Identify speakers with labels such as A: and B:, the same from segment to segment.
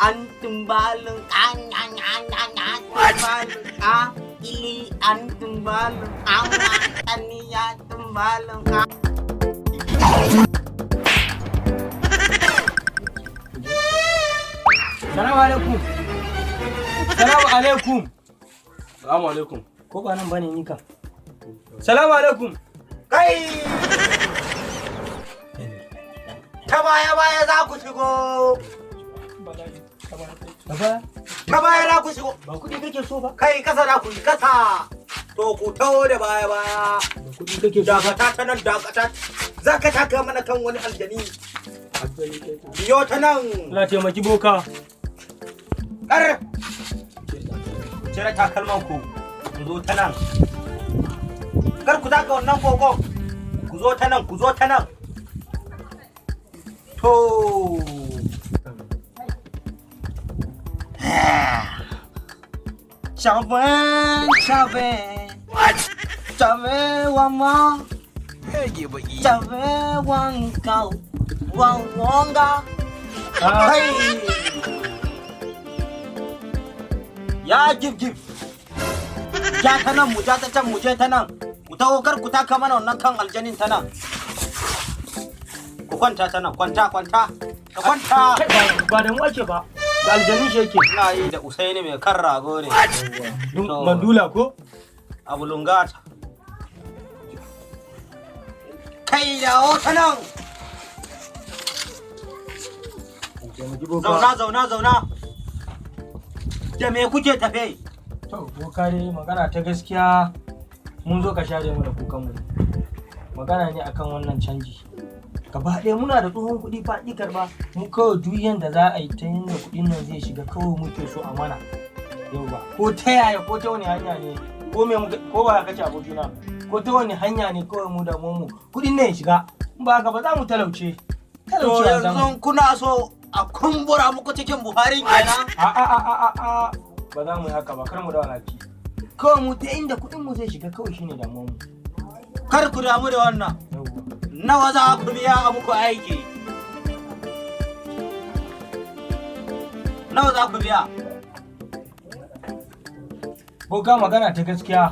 A: An tumbalin an an an an an tumbalin a ili an tumbalin an taniya tumbalin a.
B: Salamu alaikum. Salamu alaikum.
C: Salamu alaikum.
B: Ko ba nan bane ni kam. Salamu alaikum.
A: Kai! Ta baya baya za ku shigo.
B: Baba,
A: Ta baya za ku shigo.
B: ba kuɗi kake so ba?
A: Kai kasa za ku yi kasa. To ku taho da baya baya.
B: Ba kuɗi kake so ba.
A: Dakata ta nan dakata. Za ka taka mana kan wani aljani. Biyo ta nan.
B: Allah taimaki boka.
A: Kar. Cire takalman ku. Ku zo ta nan. Kar ku taka wannan kogon. Ku zo ta nan, ku zo ta nan. To. Chaven, chaven. Chaven wama. Chaven wanka. Wanga. Kai. Ya gif gif. Ja ta nan mu ja ta can mu je ta nan. Ku taho kar ku taka mana wannan kan aljanin ta nan. Ku kwanta ta nan, kwanta kwanta. Ka kwanta.
B: Kai ba da mu ake ba. Da aljanin shi yake.
A: Ina yi da Usaini mai kan rago ne. To.
B: Mandula ko?
A: Abu lungata. Kai dawo ta nan.
B: Taimaki boka.
A: Zauna zauna zauna. Da me kuke tafe?
B: To, boka dai magana ta gaskiya mun zo ka share mana kukanmu. Magana ne akan wannan canji. Gaba ɗaya muna da tsohon kuɗi faɗi karɓa mu kawai duk yanda za a yi ta yanda kuɗin nan zai shiga kawai muke so a mana. Yauwa ko ta yaya ko ta wani hanya ne ko me muka ko ba kace abokina ko ta wani hanya ne kawai mu da mu kuɗin nan ya shiga in ba haka ba za mu talauce.
A: To
B: Talauce ya zamu.
A: yanzu kuna so a kumbura muku cikin Buhari kenan?
B: A a a a a a ba za mu yi haka ba kar mu da alhaki. Kawai mu ta inda kuɗin mu zai shiga kawai shine damuwar mu.
A: Kar ku damu da wannan.
B: Yauwa.
A: Nawa za ku biya a muku aiki? Nawa za ku biya?
B: Boka magana ta gaskiya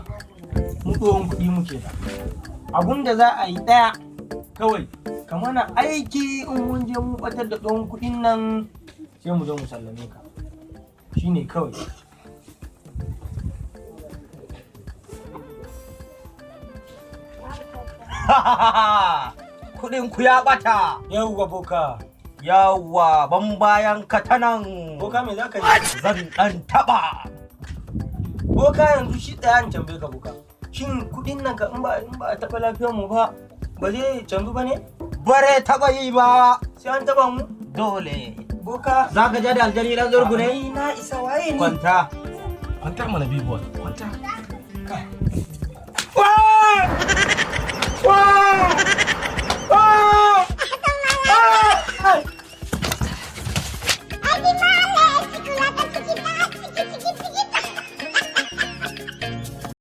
B: mu tsohon kuɗi muke da. Abun da za a yi ɗaya kawai ka mana aiki in mun je mun ɓatar da tsohon kuɗin nan sai mu zo mu sallame ka. Shine kawai.
A: Kuɗin ku ya ɓata.
B: Yauwa boka.
A: Yawwa ban bayan ka ta nan.
B: Boka me za ka yi?
A: Zan ɗan taɓa.
B: Boka yanzu shi ɗaya in tambaye ka boka. Shin kuɗin nan ka in ba a taɓa lafiyar mu ba ba zai canzu ba ne?
A: Bare taɓa yi ba.
B: Sai an taɓa mu?
A: Dole.
B: Boka.
A: Za ka ja da aljani ɗan zurgu ne?
B: Ai na isa waye ni?
A: Kwanta.
C: Kwantar mana B-boy. Kwanta.
B: Wah! Wah!